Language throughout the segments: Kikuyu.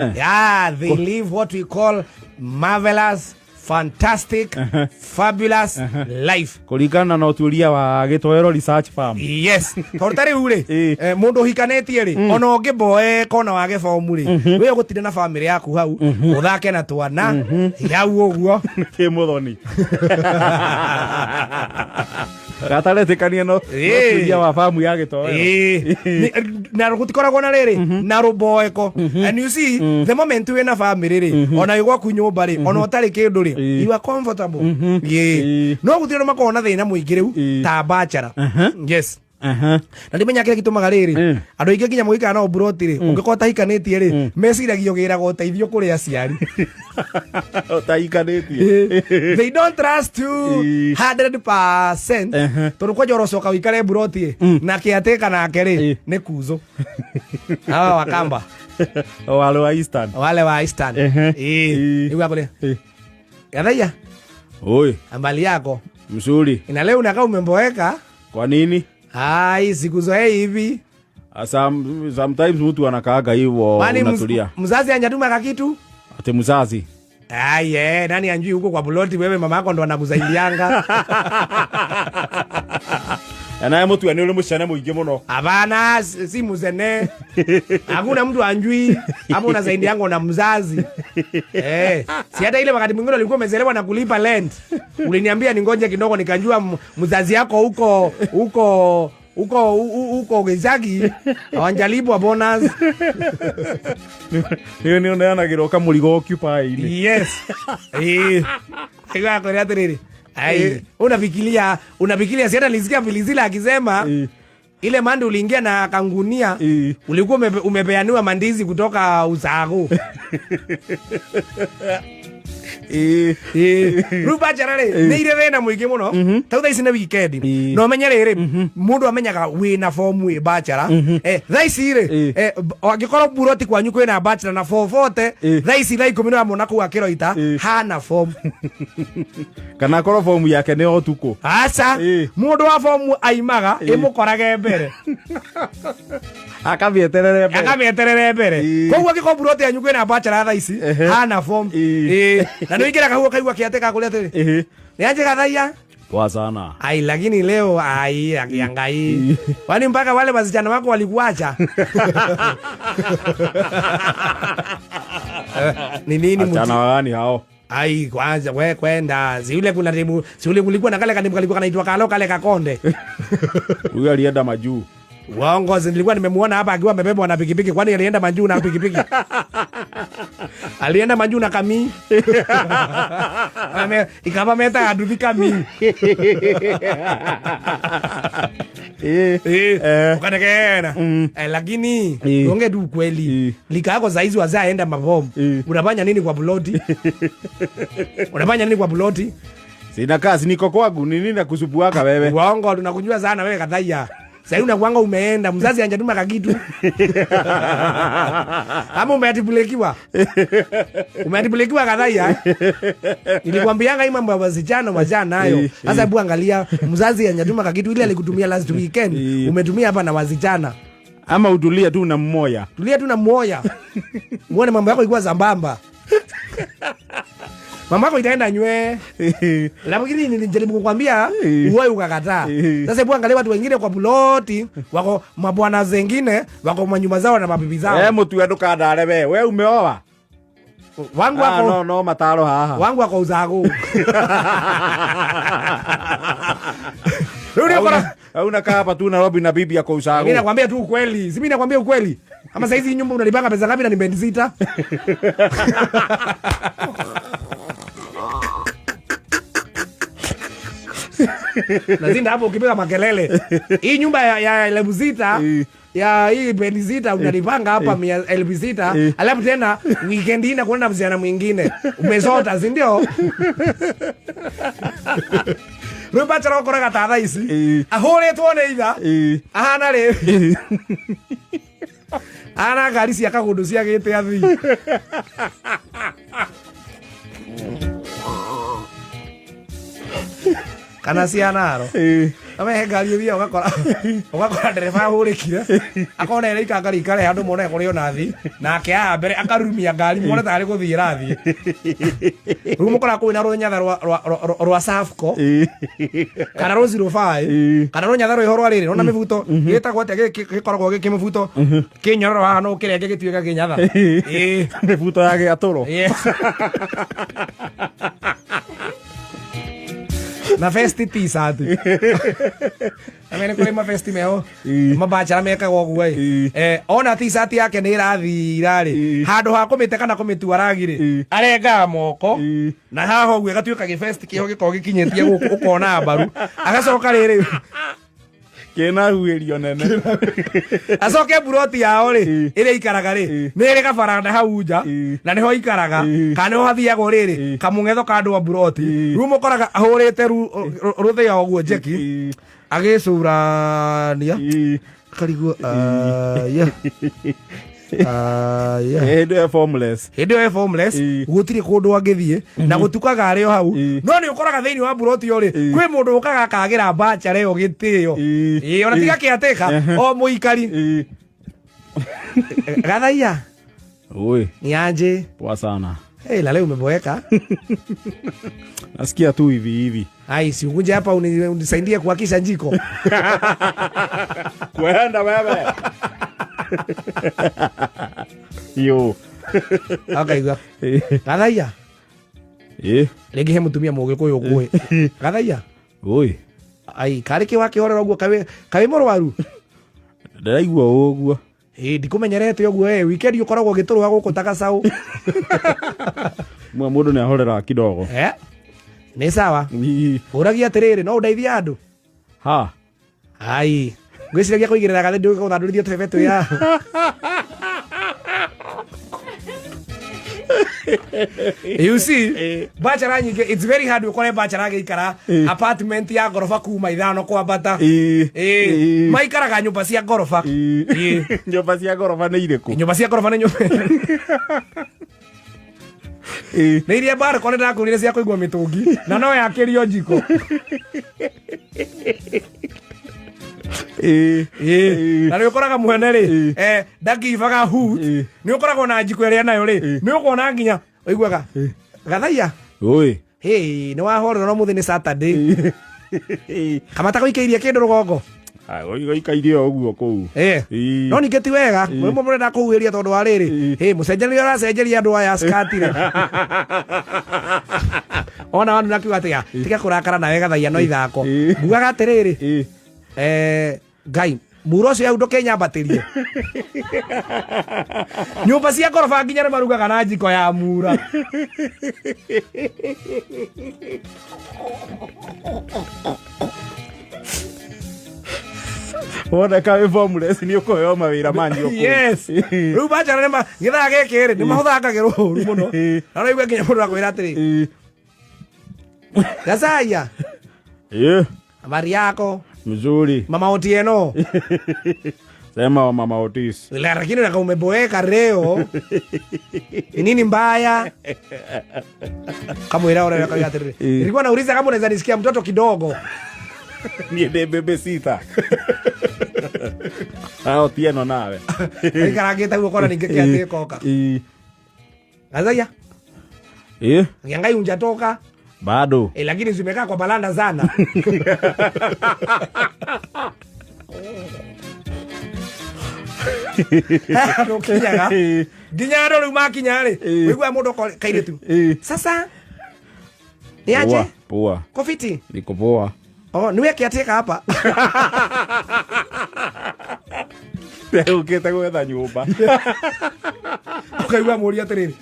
Yeah, they live what we call marvelous, fantastic, fabulous life. Kũringana na ũtuĩria wa Gĩtoero Research Farm. Yes, tondũ ta rĩu rĩ, mũndũ ũhikanĩtie rĩ, ona ũngĩmboeka ona wage bomu rĩ, wĩ ũgũtinda na bamĩrĩ yaku hau, ũthake na twana hau ũguo. Kĩ mũthoni gataretĩkania no ũtuĩria wa famu ya Gĩtoero. Ĩĩ. Na gũtikoragwo na rĩrĩ na rũmboeko, and you see, the moment wĩna family rĩ, ona wĩ gwaku nyũmba rĩ, ona ũtarĩ kĩndũ rĩ, you are comfortable. No gũtirĩ andũ makoragwo na thĩna mũingĩ rĩu ta bachelor. Yes. Na ndimenya kĩrĩa gĩtũmaga rĩrĩ, andũ aingĩ nginya mũgĩikara nao mburoti rĩ, ũngĩkorwo ũtahikanĩtie rĩ, meciragia ũgĩraga ũteithio kũrĩ aciari. Ũtahikanĩtie. They don't trust you 100%, tondũ kwanja ũrocoka ũikare mburoti na kĩatĩka nake rĩ, nĩ kuzo hawa Wakamba. Wale wa Eastern. Wale wa Eastern. Ĩĩ. Nĩguo akũrĩa Gathaiya. Oi. Ambali yako? Mzuri. Na leo unakaa umemboeka. Kwa nini? Ai, sikuzoei hivi. Sometimes mtu anakaaga hivyo. Kwani unatulia. Mzazi anjatuma kakitu? Ati mzazi? Ai, nani anjui huko kwa ploti wewe mama yako ndo anakusaidianga. Naye mtu ni ule msichana mwingi muno. Hapana, si mzene. Hakuna mtu anjui. Hapo unasaidianga na mzazi. Si hata ile wakati mwingine ulikuwa umezelewa na kulipa rent. Uliniambia ningoje kidogo nikajua mzazi yako huko huko huko huko Gicagi hawajalipwa bonus. Niyo ni uneanagĩrwo kamũrigo occupy-inĩ. Yes. Igua kwĩra atĩrĩrĩ. Ai, unafikiria si hata nilisikia Filizila akisema ile mandi uliingia na kangunia, ulikuwa umepeaniwa mandizi kutoka Usago. Rĩu bachelor rĩ, nĩ irĩ thĩna mũingĩ mũno. Ta thaa ici nĩ weekend. Na ũmenye rĩrĩ, mũndũ amenyaga wĩna form wĩ bachelor. Thaa ici rĩ, angĩkorwo buroti kwanyu kwĩna bachelor na 440, thaa ici thaa 10 nĩwamwona kũu akĩroita, hana form. Kana akorwo fomu yake nĩ ya ũtukũ. Aca, mũndũ wa fomu aimaga ĩmũkorage mbere. Akamĩeterere mbere. Akamĩeterere mbere. Koguo angĩkorwo buroti yanyu kwĩna bachelor thaa ici, hana form. Na nĩ ũingĩraga hau ũkaigua kĩatĩka kũrĩa atĩrĩ. Nĩ anjĩga thaia? Poa sana. Ai, lakini leo ai akiangai. Kwani mpaka wale wasichana wako walikuacha? Ni nini mtu? Wasichana gani hao? Ai, kwanza we kwenda. Si yule kuna timu, si yule kulikuwa na kale kanimu kalikuwa kanaitwa Kalo kale kakonde. Huyu alienda majuu. Uongo, si nilikuwa nimemuona hapa akiwa amebebwa na pikipiki. Kwani alienda majuu na pikipiki? Alienda majuu na kami. Ame, ikaba meta aduthi kami. Ukanekena. Lakini, tuongee tu ukweli. Lika yako saizi wazee aenda mabomu. Unafanya nini kwa ploti? Unafanya nini kwa ploti? Sina kazi, niko kwangu, ni nini nakusubuaka wewe? Uongo, tunakujua sana wewe Kathaiya. Sasa unakuanga umeenda, mzazi hajatuma kakitu. Ama umeatibulekiwa? Umeatibulekiwa Kathaiya? Nilikwambianga hii mambo ya wasichana wachana nayo. Sasa hebu angalia, mzazi hajatuma kakitu ile alikutumia last weekend, umetumia hapa na wasichana. Ama utulie tu na mmoja. Tulia tu na mmoja. Muone mambo yako ilikuwa sambamba. Mama yako itaenda nywe. Lakini nilijaribu kukwambia, uwe ukakataa. Sasa hebu angalia watu wengine kwa ploti, wako mabwana zengine, wako manyumba zao na mabibi zao. Mtu endo kandare we, we umeoa? Wangu wako No, no, mataro haha. Wangu wako uzago. Rudi kwa Hauna kaa hapa tu Nairobi na bibi yako uzago. Mimi nakwambia tu ukweli. Si mimi nakwambia ukweli. Ama saizi nyumba unalipanga pesa ngapi na ni bed sita? Nazinda hapo ukipiga makelele. Hii nyumba ya 6,000, ya hii bed sita unalipanga hapa mia 6,000. Alafu tena weekend hii nakuona msichana mwingine. Umesota, si ndio? Rĩu bachelor ũkoraga ta thaa ici. Ahũrĩtwo nĩ itha. Ahana rĩ. Ahana ngari cia kagũndũ cia gĩte athii. Kana cia Naro. Amehe ngari ĩthiaga ũgakora ndereba ahũrĩkire akona ĩrĩa ikanga rikare handũ mone kũrĩ ona thi nake haha mbere akarurumia ngari mone tarĩ gũthiĩ ĩrathiĩ. Rĩu mũkoraga kwĩna rũnyatha rwa Safco kana rũ 05 kana rũnyatha rwĩho rwa rĩrĩ rona mĩbuto gĩtagwo atĩa gĩkĩ gĩkoragwo gĩkĩ mĩbuto kĩnyororo haha no ũkĩrenge gĩtuĩke kĩnyatha. Ĩĩ. Mĩbuto ya gĩatũro. Yes. Na vesti t-shirt. Amene kuri mavesti meho mabachara mekaga ũguo ĩ. Ona t-shirt yake nĩ ĩrathira rĩ, handũ ha kũmĩte kana kũmĩtua ragi rĩ, arengaga moko na haha ũguo ĩgatuĩka gĩbesti kĩho gĩkoragwo gĩkinyĩtie gũkũ ũkona mbaru, agacoka rĩrĩ Kĩna huĩrio nene. Acoke buroti yao rĩ, ĩrĩa ikaraga rĩ, nĩ ĩrĩ gabaranda hau nja na nĩho ikaraga kana nĩho hathiagwo rĩrĩ kamũng'etho ka andũ a buroti. Rĩu mũkoraga ahũrĩte rũthĩa ũguo njeki agĩcurania akarigwo aya aya. Hĩndĩ ĩyo formless. Hĩndĩ ĩyo e formless. Gũtirĩ kũndũ angĩthiĩ na gũtukaga arĩ o hau. No nĩ ũkoraga thĩinĩ wa buroti ĩyo rĩ, kwĩ mũndũ ũkaga akagĩra bachelor ĩyo gĩtĩo. Ĩĩ, ona tiga kĩatĩka o mũikari. Gathaia. Oi. Ni aje? Poa sana. Hey, la leo umeboeka. Nasikia tu hivi hivi. Ai, si ukuje hapa unisaidie kuhakisha njiko. Kwenda wewe. Yo. Akaigua. Gathaia. Rĩngĩ he mũtumia mũgĩkũyũ ngũĩ. Gathaia. Oi. Ai, karĩ kĩ wakĩhorera ũguo kaĩ mũrwaru? Ndĩraigua ũguo. Ĩ, ndikũmenyerete ũguo ĩ, weekend ũkoragwo ũgĩtũrũa gũkũ ta gacaũ. Mwe mũndũ nĩ ahorera kidogo. Nĩ sawa. Ũragia atĩrĩrĩ, no ũndeithie andũ? Ha. Ai, ngwĩciragia kũigĩrĩra gathĩ ndũke gũthandũrithia tũbebe twĩ haha. You see, bachelor nyingĩ, it's very hard ũkore bachelor agĩikara apartment ya ngoroba kuma 5 kwambata. Maikaraga nyũmba cia ngoroba. Nyũmba cia ngoroba nĩ irĩkũ? Nyũmba cia ngoroba nĩ nyũmba. Nĩ iria mbarĩko nĩ ndakũrire cia kũigwo mĩtũngi na no yakĩrio njiko. Na nĩ ũkoraga mwene rĩ, ndakibaga hoot. Nĩ ũkoragwo na njiko ĩrĩa nayo rĩ, nĩ ũkuona nginya ũiguaga gathaia. Oi. Hey, nĩ wahorera no mũthĩ nĩ Saturday. Kamata gũikĩirie kĩndũ rũgongo. Gũikairie o ũguo kũu. No ningĩ ti wega, rĩmwe mũrenda kũhuhĩria tondũ wa rĩrĩ. Hey, mũcenjeria ũracenjeria andũ aya skati rĩ. Ona wandu nakiuga atĩa, tiga kũrakara nawe gathaia no ithako. Ngugaga atĩrĩrĩ, Ngai, mura ũcio hau ndũkĩnyambatĩrie. Nyũmba cia ngoroba nginya nĩ marugaga na njiko ya mura. Woneka wĩ formless nĩ ũkũheo mawĩra mangĩ o kũu. Yes. Rĩu bachelor nĩ gĩthaa gĩkĩ rĩ, nĩ mahũthangagĩrwo ũru mũno. Na ũraigua nginya mũndũ akwĩra atĩrĩ, Gacaia. Habari yako? Mzuri. Mama Otieno. Sema wa Mama Otis. Lakini na umeboeka leo. Ni nini mbaya? Kama ila ora kwa atiri. Nilikuwa nauliza kama unaweza nisikia mtoto kidogo. Ni de bebe sita. Ah, Otieno nawe. Nikarangite guo kona ningĩ kĩa koka. Gazaia. Ngiangai unjatoka. Bado. Lakini zimekaa kwa balanda sana. Nginya nginya andũ rĩu makinya rĩ, ũiguaga mũndũ kairĩtu. Sasa ni aje? Poa, poa. Kofiti? Niko poa. Oh, niwe kiateka hapa. Ndĩrũkĩte gwetha nyũmba. Ũkaigua mũria atĩrĩrĩ,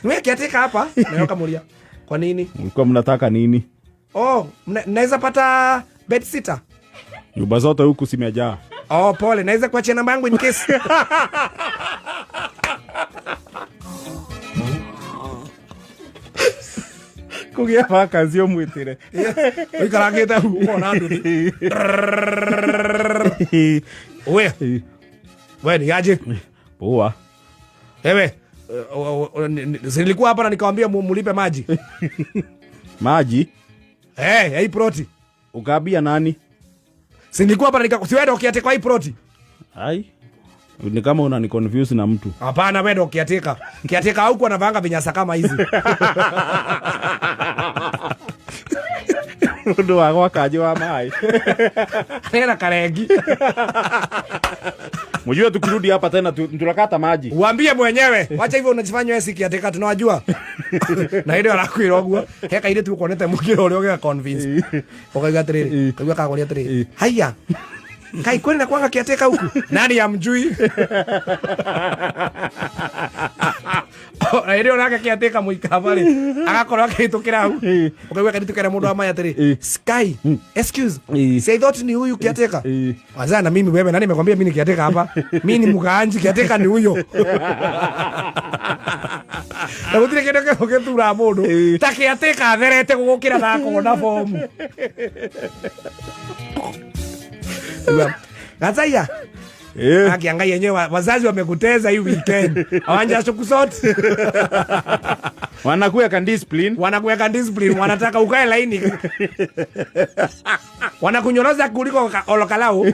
niwe kiateka hapa? Nawe ũkamũria, kwa nini? Mlikuwa mnataka nini? Oh, naweza pata bed sitter? Nyumba zote huku zimejaa. Oh, pole, naweza kuachia namba yangu in case. Kũgĩa vacancy ũmwĩtĩre. Ũikarangĩte hau ũkona nduthi. We. We ni aje? Poa. Ewe, nilikuwa hapa na nikamwambia mulipe maji. Maji? Hii ploti. Ukaambia nani? Si nilikuwa hapa nika si wewe ndio ukiatika hii ploti. Ai, ni kama unani confuse na mtu. Hapana, wewe ndio ukiatika. Kiatika huku anavanga vinyasa kama hizi. Mundu wa gwaka wa mai. Tena karengi. Mjue tukirudi hapa tena tunakata maji. Uambie mwenyewe. Wacha hivyo unajifanya wewe si kiatika tunawajua. Na ile arakwira ũguo. He kaire tu ukonete mukira uria ũgeka convince. Ukaiga atiriri, kaigua kagoria atiriri. Haiya. Kai kweli na kwanga kiateka huku. Nani amjui? Na ile onake kiateka muikaba ri. Agakorwo akihĩtũkĩra hau. Ukaigua kahĩtũkĩra mũndũ wa maya atiriri. Sky, excuse. Say thought ni huyu kiateka. Wazana na mimi wewe nani nimekwambia mimi ni kiateka hapa? Mimi ni mukaanji kiateka ni huyo. Na gutire kindu gĩthura mũndũ ta kiateka atherete gũgũkĩra na akona fomu. Gazaia. Akiangalia yenyewe wazazi wamekuteza hii weekend. Hawanja kusort. Wanakuweka discipline. Wanakuweka discipline, wanataka ukae laini. Wanakunyoroza kuliko olokalao.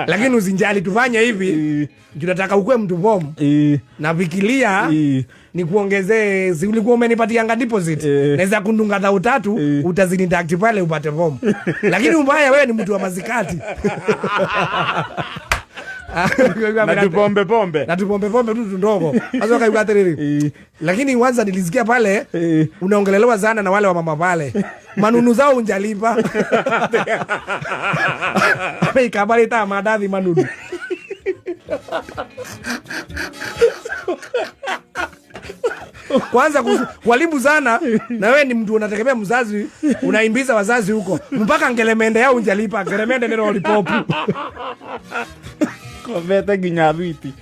Lakini usinjali tufanye hivi. Tunataka ukue mtu bomu. Na vikilia ni kuongezee, si ulikuwa umenipatianga deposit. Naweza kundunga dhao 3 utazinidakti pale upate bomu. Lakini mbaya wewe ni mtu wa mazikati. Na tupombe pombe. Na tupombe pombe tu ndogo. Sasa ukaigua atiriri. Lakini kwanza nilisikia pale unaongelelewa sana na wale wa mama pale. Manunu zao unjalipa. Ikabali ta madathi manunu. Kwanza kuwalimu sana na wewe ni mtu unategemea mzazi, unaimbiza wazazi huko. Mpaka ngelemende yao unjalipa, ngelemende ndio lollipop. Komete nginya thwiti.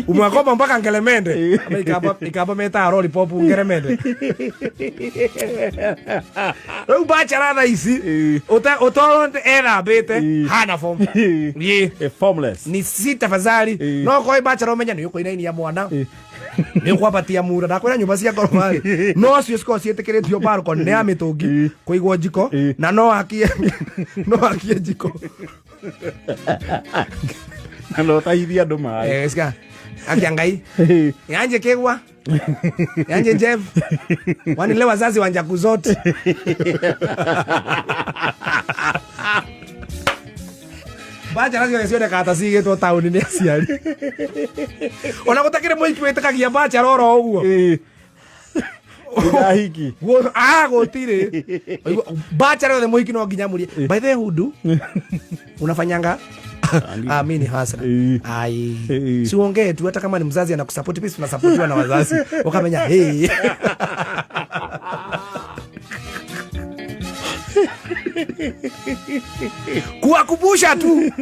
Umewakopa mpaka ngelemende. Ama ikaba meta lollipop ngelemende. Rĩu bachelor thaa ici ũtorwo ethambĩte hana form. Ye formless. Ni si tafadhali. No koi bachelor ũmenye nĩ ũkũinainia mwana. Nĩ ũkwabatia mura ndakwĩra nyũmba cia ngoroba rĩ no cio cikoragwo ciĩtĩkĩrĩtio balcony nĩ ya mĩtũngi kũigwo njiko na no akie no akie njiko na no tahithia andũ maĩ. Sika akia Ngai yanje kegwa yanje Jeff wani leo wazazi wanja kuzote. Bacha lazima cioneka ta cigĩtwo taũni nĩ aciari. Ona gũtakĩrĩ mũhiki wĩtĩkagia bacha roro ũguo. Ndahiki. Gũtirĩ. Bacha rothe mũhiki no nginya mũrie. By the way, Hudu, unafanyanga? Mimi ni hasra. Ai. Si uongee tu hata kama ni mzazi anakusupport, pia tunasupportiwa na wazazi. Ukamenya hey. Kuwakubusha tu.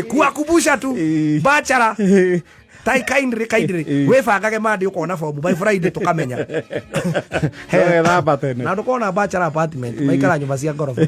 Kuwakubusha tu. Bachara. Tai kindly kindly. Webangage mandi ukona fomu by Friday tukamenya. Na ndukona bachelor apartment maikara nyumba cia ngoroba.